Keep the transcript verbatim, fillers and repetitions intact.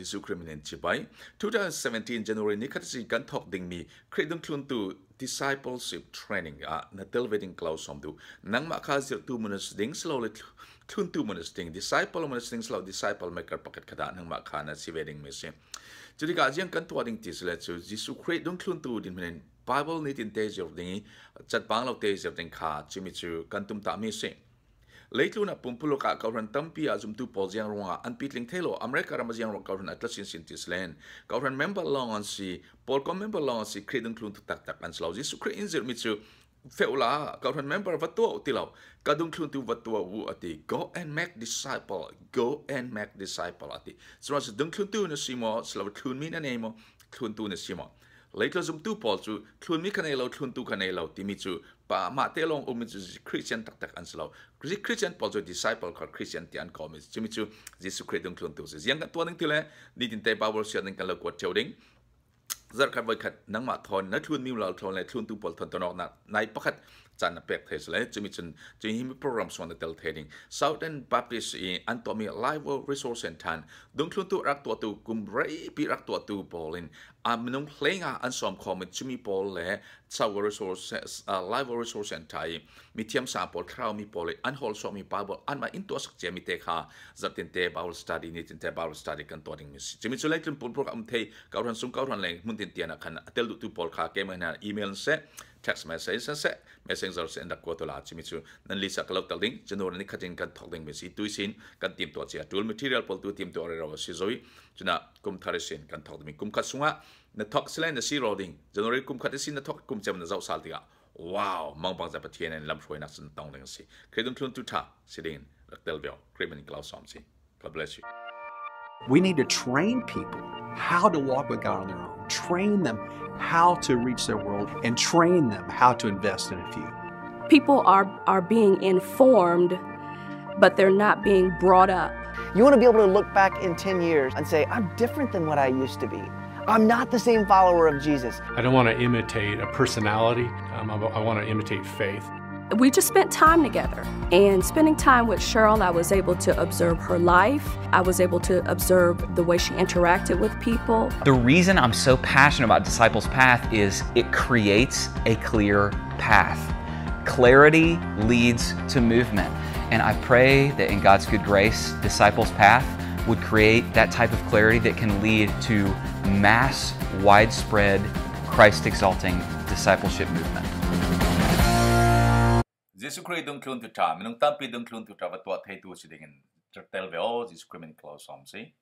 Jesu Khrih min in chibai. Two thousand seventeen January ni khat si kan thawk ding mi Khrih dungthluntu discipleship training ah na tel ve ding ka lo sawm duh. Nangmah kha zirtu mun a si ding si lo le thlu-, thluntu mun a si ding, disciple mun a si ding si lo, disciple maker pakhat khat ah nangmah kha na si ve ding mi si. Cutikah ziang kan tuah ding ti si le cu Jesu Khrih dungthluntu dinhmun in Bible nitinte zir ding i, catbang lote zir ding kha cimi cu kan tumtah mi si. Leitlun ah pumpuluk ah kawhhran tampi ah zumtu pawl ziang ruangah an pitling thei lo, America ram ah ziang ruang kawhhran a tla sinsin ti si len, kawhhran member lawng an si, pawlkom member lawng an si, Khrih dungthluntu taktak an si lo. Jesu Khrih in zirhmi cu feh uhla, kawhhran member va tuah uh ti lo, ka dungthluntu va tuah uh a ti. Go and make disciple, go and make disciple a ti. Curuangah dungthluntu na si maw, si lo thlunmi na nei maw, thluntu na si maw? Leitlun zumtu pawl cu thlunmi kha nei lo, thluntu kha nei lo timi cu pa mahte lawng ummi cu Christian taktak an si lo. Christian pawl cu disciple kha Christian ti an kawmi. Cumi cu Jesu Khrih dungthluntu si. Ziang kan tuah ding ti le, nitinte Bible siar ding kan lo kuat cio ding. Zarh khat voi khat nangmah thawn na thlunmi lal thawn le thluntu pawl thawn tonawknak nai pakhat caan na pek thei si le. Cumi cun cumi hi mi program suang na tel thei ding. Southern Baptist i an tuahmi Live World Resource Center in dungthluntu rak tuahtu, kum reipi rak tuahtu pawl in a minung hleinga an sawm khawm in cumi pawl le Chau Resource, uh, Live Resource Center i mithiam sang pawl, thlarau mi pawl i an hawl suakmi Bible anmah in tuahsak ciami te kha zarhtinte Bible study, nitinte Bible study kan tuah ding mi si. Cumi cu leitlun pumpuluk a um thei, kawhhran sung kawhhran leng hmun tintian ah khan a tel duhtu pawl kha keimah hna email an seh, text message an seh, messenger seh an rak kuat uh la. Cumi cu nan lisa ka lo tel ding, January ni khat in kan thawk ding mi si. Tuisin kan timtuah cia, tul material pawl tu timtuah rero a si zo i, cunah kum thar ihsin kan thawk ding mi. Kum khat sungah na thawk si le na si raw ding. January kum khat ihsin na thawk kum cem na zoh sal tikah, wow, mangbangza Pathian in lamhruainak cun tong ding a si. Khrih dungthluntu ṭha si dingin rak tel viau. Khrih min in ka lo sawm si. God bless you. We need to train people how to walk with God on their own, train them how to reach their world, and train them how to invest in a few. People are, are being informed, but they're not being brought up. You want to be able to look back in ten years and say, I'm different than what I used to be. I'm not the same follower of Jesus. I don't want to imitate a personality. Um, I, I want to imitate faith. We just spent time together. And spending time with Cheryl, I was able to observe her life. I was able to observe the way she interacted with people. The reason I'm so passionate about Disciples Path is it creates a clear path. Clarity leads to movement. And I pray that in God's good grace, Disciples Path would create that type of clarity that can lead to mass, widespread, Christ exalting discipleship movement. Jesu Khrih dungthluntu ṭha, minung tampi dungthluntu ṭha va tuah theitu si dingin tel ve aw, Jesu Khrih min in ka lo sawm si.